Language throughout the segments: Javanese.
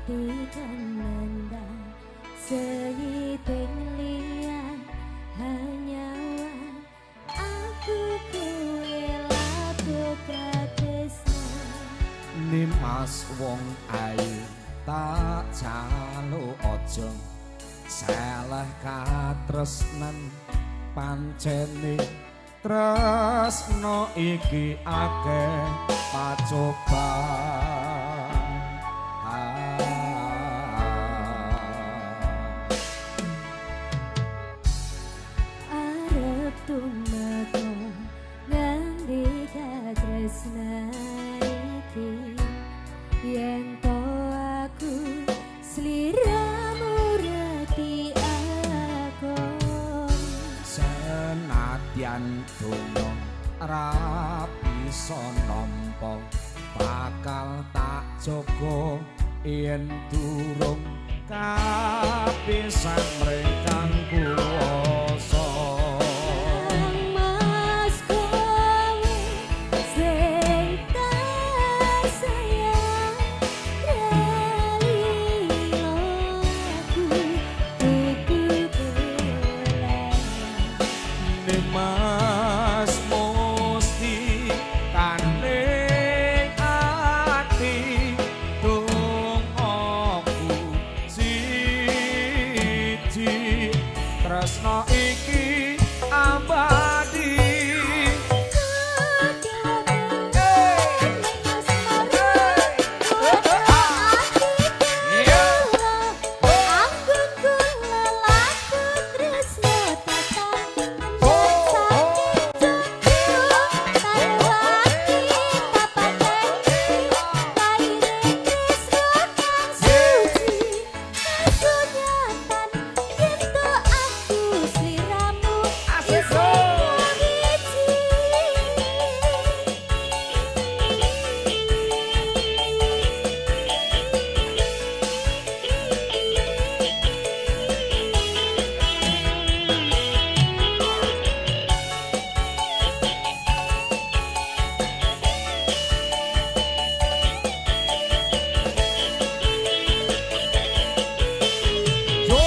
Ati kemenda seiting liya hanyawa aku kuwe laku katresnan. Nimas wong ayu tak jaluk aja salah katresnan, pancene tresno iki akeh pacoban. Arep tumeka ngendi katresnan iki, yen to aku sliramu reti akon. Senadyan donya ra bisa nampa, bakal tak jaga yen durung kapisan mring kuwasa. Mas kowe sing tak sayang, ra lilo aku kudu kelangan. Nimas musti kaning ati tung aku siji, tresno iki abadi. Yo,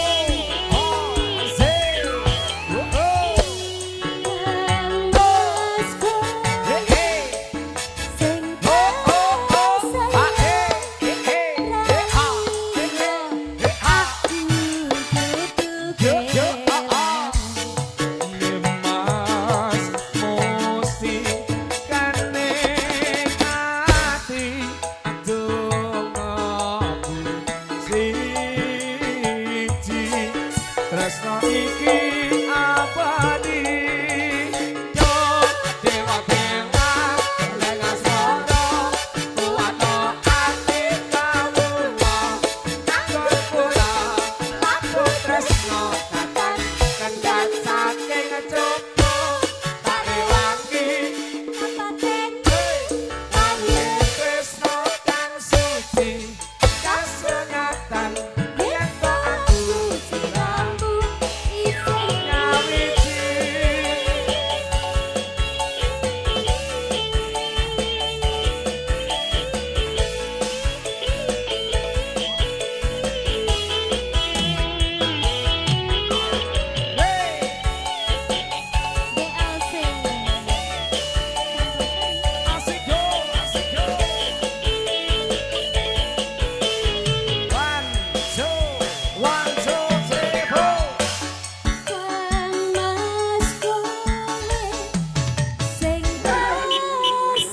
oh, say, oh, oh. Hey, hey. Oh, oh, oh. Ah, hey, hey, hey, hey, ah, hey, hey, hey, ah. Yo, yo, ah, ah. Nimas musti kaning ati dung aku siji, tresno iki abadi. Yo dewa dewa leng asmara kuwato ati kawula anggon kula laku tresno katan kendhat saking coba tak rewangi tresno kang suci kasunyatan yen to aku nyawiji. Hey! Asik yo, asik yo. One, two, one, two, three, four. Mas kowe sing tak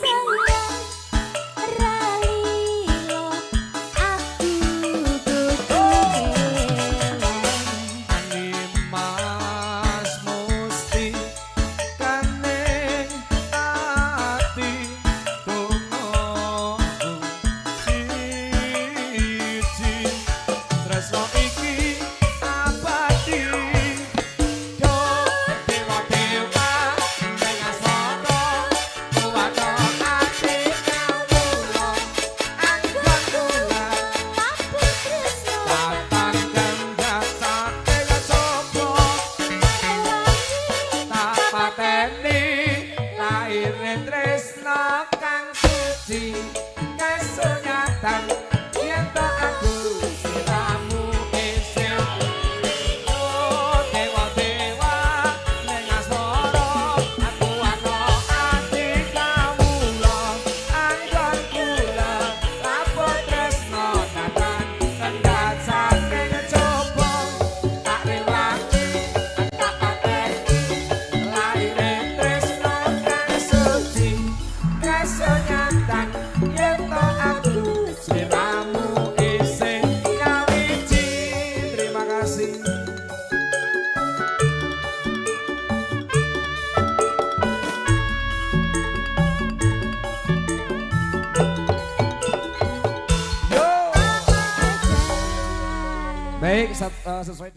sayang ra lilo aku kudu kelangan. Animas musti kaning ati tunggu siji, tresno iki abadi. Yo dewa dewa ning asmara kuwato ati kawula anggon kula tatang kendhat saking coba tak pateni laire tresno kang suci kasunyatan yen to aku. Kasunyatan yen to aku sliramu isih nyawiji. Terima kasih. Yo. Baik, sesuai